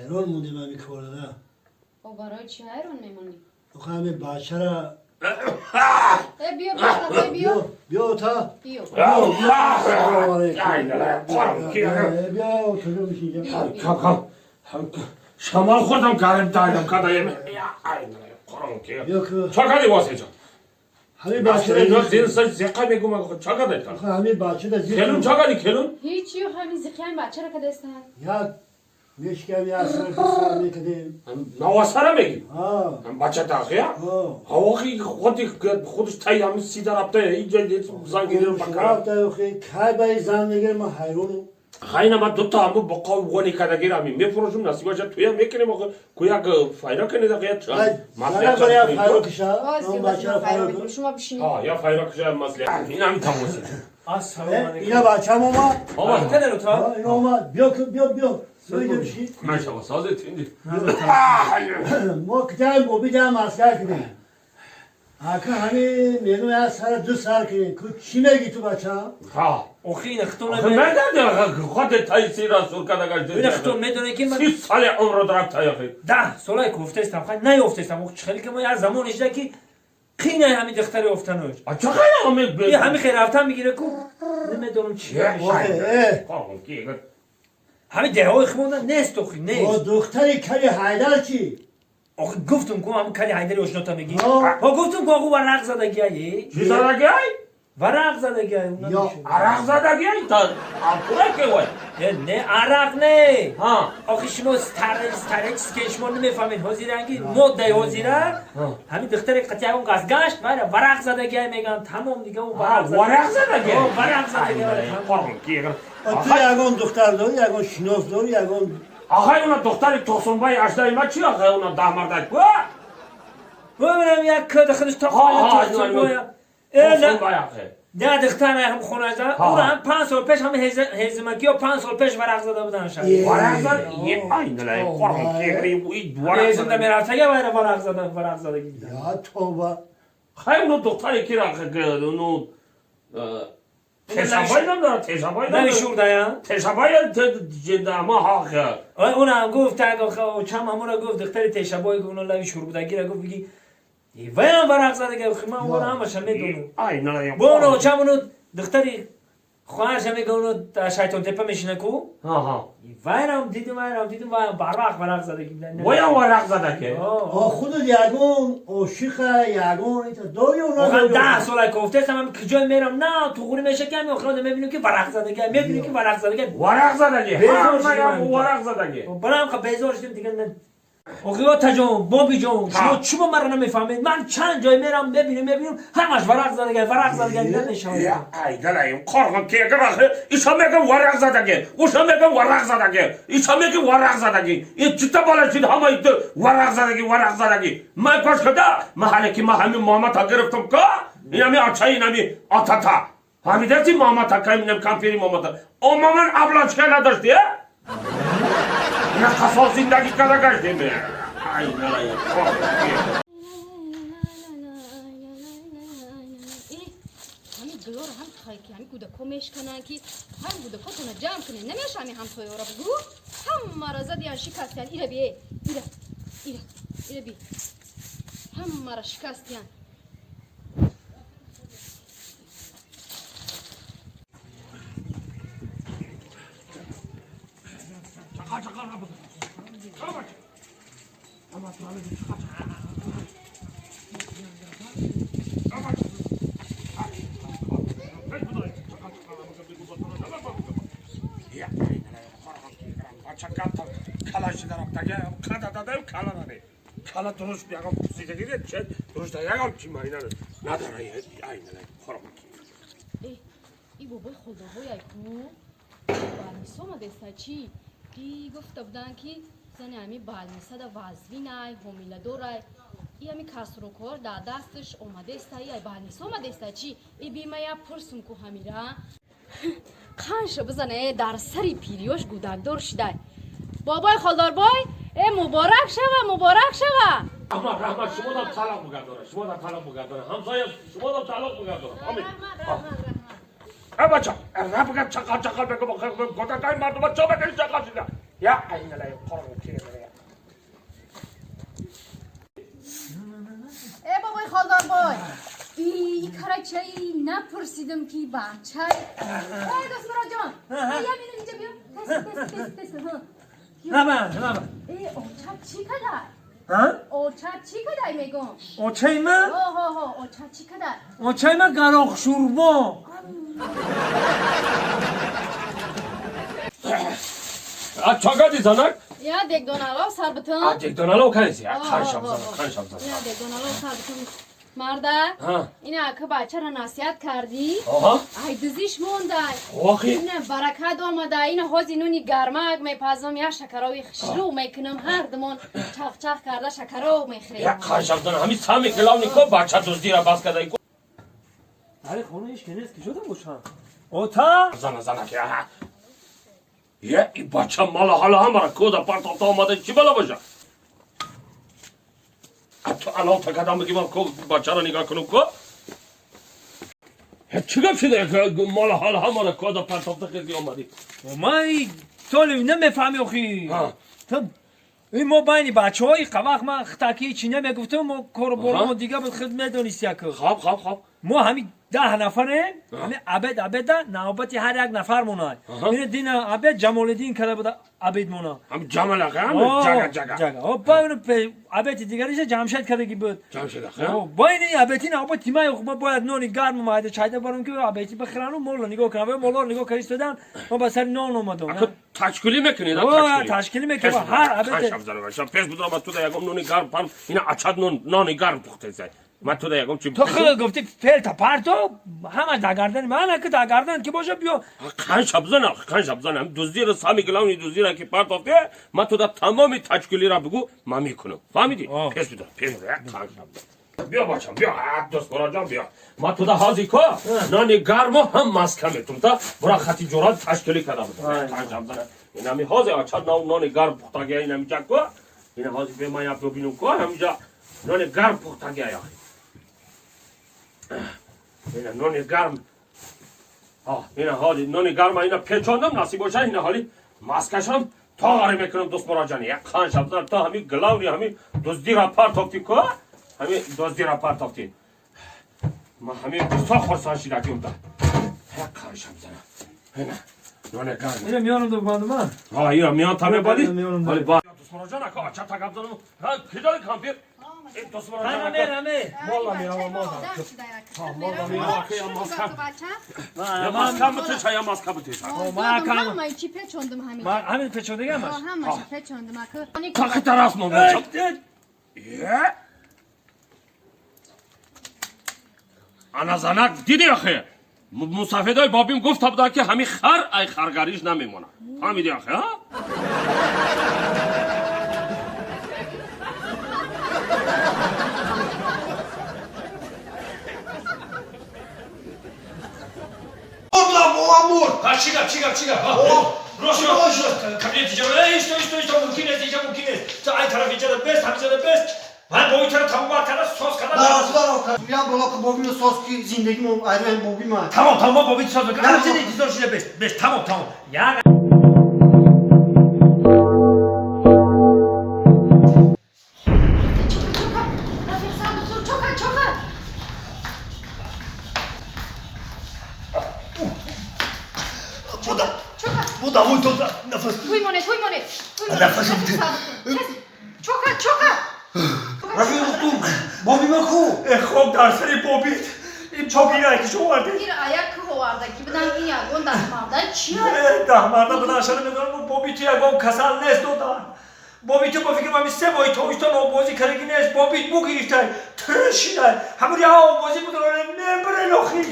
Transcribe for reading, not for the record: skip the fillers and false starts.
Ҳайрон мондем ҳами корада. О, барои чӣ ҳайрон мемонӣ? Охе ҳами бачара. Э, биё, биё, биё. Биё та. Биё. Салом алейкум. Биё, отур бишин. Кам шамол хӯрдам, гарм дайдам кадаем. Биё ки. Ча кади васе ҷон? Ҳами бачара. Бачара зин зиқа мегум, ча кади? Охе ҳами бачада зиқ. Келун ча кади келун? Ҳичи, ҳамин зиқиян бачара кадестан. Як мешкам, як сар сар мекадем. Навасара меги? Ҳа. Бача тахия? Ҳа. Ҳавохи худи худаш тай ҳами сида рафта, инҷа зан гирифт бакара. Рафта, охе кай ба зан мегирем, ман ҳайронам. Хайна ма дута ҳаму боқо вони кадагир ҳами мефурӯшум, насибаша туя мекунем, охе ку як файра кунед, охе Ай, зана бара файро киша. Боз Он бачара файро кун. шумо бишинед. Ҳа, я файра киша маслиҳат. Ин ҳами тамоси. Ассалому алейкум. Ина бачам омад. Омад. Рафтан то? Ҳа, ина омад. Биё ки, биё, биё. Биё инҷа бишин. Ман шава созет инди. Мо китаем бобидам маслиҳат кунем. Ака ҳами мегум, як сара ду сар кунем. Ку чӣ мегӣ ту, бачам? Ҳа. Охи ина хитон Охе медад худ тай сира сур кадагаш. Ина хитон медонед ки ман 30 соли умр рафта яхи. 10 солай кофтаистам, хай наёфтаистам. Охи чихели ки мо як замон ишда ки қинай ҳами духтари ёфтанош. А ча хайна ҳами И ҳами хел рафтан мегира ку намедонам чи. Охе, э. Ҳами деҳои химонда нест, охи Бо нест. духтари кали Ҳайдар чӣ? Охи гуфтум ку ҳами кали Ҳайдари ошнота мегӣ. Ҳо. Ҳо, гуфтум ку оху варақ задагиай. Чӣ задагиай? Варақ задагиай. Ё. Арақ задагиай та ампура ке вай. Не, арақ не. Ҳа. Охи шумо стареческий, шумо намефаҳмед ҳозиранги моддаи ҳозира. Ҳамин духтаре қати ягон кас гашт, вайра варақ задагиай меган, тамом дига ӯ варақ зада. Варақ задагиай. Ҳо, варақ задагиай. Қорғон ки. Ту ягон духтар дорӣ, ягон шинос дорӣ, ягон? Ахай уна духтари Тосунбай аждаи ма чи, ахай уна даҳмардак ку? Бубинам, як кӯда худаш то Ҳа, ҳа, Тосунбоя. Э, на Тосунбай ахай. Не, духтар ҳам хонажа, ӯра ҳам 5 сол пеш ҳам ҳезимакиё 5 сол пеш варақ зада будан шаҳр. Е. Варақ зад? Е, айналай қорғон ки варақ Ҳезимда зада. мерафтага, вайра варақ зада, варақ задагӣ. Я тоба. Хай уна духтари ки уну Тешабай надора, тешабай надора. Навишурдая. Тешабай ама ҳақ. Унам гуфт, чам ҳамура гуфт, духтари тешабой гуфт, уна лави шурбудагира гуфт, биги ваям варақ задага, ман ура ҳамаша медонам. Айналай. Бо уно чам уну духтари хоҳарша мега, уну Шайтонтепа мешина ку. Ҳа. Вайрам дидим, вайрам дидим, ваям барвақт варақ задагӣ. Ваям варақ задаке. О, худат ягон ошиқа, ягон ита дорӣ ё Охан надорӣ? 10 сола кофтестам, ҳам куҷой мерам, на туғри меша ки ҳами охирон мебинем ки варақ задагӣ, мебинем ки варақ задагӣ. Варақ задаги. Безор Ҳамаям шудам. варақ задаги. Барам ха безор шудем дигар, не. Охи отаҷон, бобиҷон, шумо чумо маро намефаҳмед? Ман чанд ҷой мерам, мебинем, мебинем, ҳамаш варақ задагӣ, варақ задагӣ намешавад. Я айналай қорғон кегир ахи. Иша мегам варақ задаги. Уша мегам варақ задаги. Иша меги варақ задаги. И чита бала шид ҳама ит варақ задаги, варақ задаги. Ман кошкада маҳале ки ман ҳамин Муҳаммад гирифтам ка? Инами ача, инами атата. Ҳамидаси Муҳаммад ака, инам кампири Муҳаммад. Омаман аблачка надошти, э? Ина қасол зиндагӣ када гаштем. Айналай қорғон кегир. Ҳамин гулоро ҳам ки ҳамин кӯдакҳо мешкананд, ки ҳам кӯдакҳотона ҷамъ кунед, намеша. Ҳамин ҳамсоёро бигӯ, ҳамаро задиян, шикастиян. Ира би, э, ира, ира, ира би, ҳамаро шикастиян. Чақа чақа чақа. Кала дуруст ягон пурсидагире, че дуруст ягон чи майна надора, айналай қорғон. Э, и бобои холдорбояй ку балнисо омадеста чӣ? И гуфта буданд, ки зани ҳами балнисада вазвинай, ҳомиладорай. И ҳами касрукор дар дасташ омадеста, и ай балнисо омадеста чӣ? И бимая пурсум ку ҳамира. Қанша бизане, э, дар сари пириёш гудакдор шидай. Бобои холдорбой, э, муборак шава, муборак шава! Раҳмат, раҳмат, шумо дам талоқ бугардора, шумо дам талоқ бугардора, ҳамсоя, шумо дам талоқ бугардора. Амин. Э, бача, рабга чақа чақа бегу, гудакай мардума чо бегу чақа шида. Я айналай қорғон кегир. бачаи напурсидам ки бачай. Эй, Дастмуродҷон, я минут инҷа биё. Тез, тез, тез, тез. Наба, наба. Э, оча чӣ кадай? Ҳа? Оча чӣ кадай мегӯм? Очаи ман? Ҳо, ҳо, ҳо, оча чӣ кадай? Очаи ман гароқ шӯрбо. А чагади занак? Я дегдоналов сар битун. А дегдоналов кадеси? А қан шабзана, қан шабзана. Я дегдоналов сар битун. Марда, ина ки бачаро насиҳат кардӣ, ай дузиш мондай. Охи. Ина баракат омада, ина ҳози нуни гармак мепазам, я шакарови хушрӯ мекунам, ҳар думон чахчах карда шакаров мехӯрем. Я қан шабзана, ҳами сами главный ко бача дуздира бас кадай ко. Аре хона ҳеч ки нест, ки шуда бошам. Ота? Зана, зана ки. Я и бача мала ҳала ҳамара кода партофта омада, чӣ бала боша? То алов такадам бигим ко бачаро нигоҳ кунам ко. Чӣ гап шуда? Мала ҳала ҳамара кода партофта хези омадӣ. Ман толиб намефаҳми охи. Ин мо байни бачаҳои қавақ ман хитаки чӣ намегуфтам, мо кору борамо дига буд, худ медонист яку. Хоб, хоб, хоб. Мо ҳами 10 нафарем, ҳами абед абеда навбати ҳар як нафар монад. Ина дина абед Ҷамолиддин када буда абед мона. Ҳам Ҷамал ака, ҳам ҷага ҷага. Ҷага. О, ба ин абеди дигариша Ҷамшед кадаги буд. Ҷамшед ака. О, ба ин абети навбати ма ма бояд нони гарм майда чайда барам ки абети бихӯрану молро нигоҳ кунам. Ва молро нигоҳ карда истодан, ма ба сари нон омадам. Ака ташкилӣ мекунед, а? Ташкилӣ мекунем. Ҳар абед. Пеш будам аз туда ягон нони гарм парм, ина ачад нони гарм пухтесай. Ман туда ягон чи ту худ гуфтӣ фелта парто, ҳамаш дар гардани ман, аки дар гардан ки боша биё. Қан шабзана, қан шабзана, дуздиро сами главный дуздира ки партофте, ман туда тамоми ташкилиро бигӯ, ман мекунам. Фаҳмидӣ? Пеш бидар, пеш бидар, қан шабзана. Биё бачам, биё, дӯстмуроҷон биё. Ман туда ҳозир ко нони гармо ҳам маска метум та бура хати ҷурат ташкилӣ карда будам. Қан шабзана. Инами ҳозир ачад нони гарм пухтагия инамиҷа ко. Ина ҳозир бе ман як бибинам ко, ҳамиҷа нони гарм пухтагия яхи. Ина нони гарм. Ина ҳоли нони гарма ина печондам, насиб боша, ина ҳоли маскашам тоғари мекунам дӯстмуроҷон. Як қан шабзан то ҳами главный ҳами дуздира партофтӣ ко, ҳами дуздира партофтӣ. Ман ҳами бисёр хурсанд шидагим да. Як қан шабзана. Ина нони гарм. Ина миёнам да бандам. Ҳа, ина миён та мебадӣ? Ҳоли ба дӯстмуроҷон ака ача тагаб занам. Ҳа, ки дори компир? Раме, раме. Мола мирава, мола. Мола мирава, ки я маска. Я маска бутеша, я маска бутеша. Ма кам. Ма чи печондум ҳамин. Ма ҳамин печондига ҳамаш. Ҳамаш печондум ака. Тақи тараф мо бачам. Е? Ана занак диди ахе. Мусафедои бобим гуфта буда ки ҳами хар ай харгариш намемонад. Фаҳмиди ахе, ҳа? Чига, чига, чига. Рош, рош, кабинети ҷаро. Эй, исто, исто, исто, мумкин нест, инҷа мумкин нест. То ай тараф инҷа бест, ҳаминҷа бест. Ман бо ин тараф тамом кардам, соз кардам. Бародар, я боло ки бобино соз ки зиндагимо айран боби ма. Тамом, тамом, боби соз мекунам. Ҳаминҷа интизор шуда бест, бест, тамом, тамом. Як Хоб дар сари бобит. Ин чобира ки шо оварди? Ир ая ки оварда ки бидан ин ягон даҳмарда чи? Даҳмарда бидан шара медонам, бобиту ягон касал нест додан. Бобиту ба фикрам ҳами 3 моҳи тобистон оббозӣ кардаги нест. Бобит бугирифтай, тиршидай. Ҳамури оббозӣ буд, мебарен охи.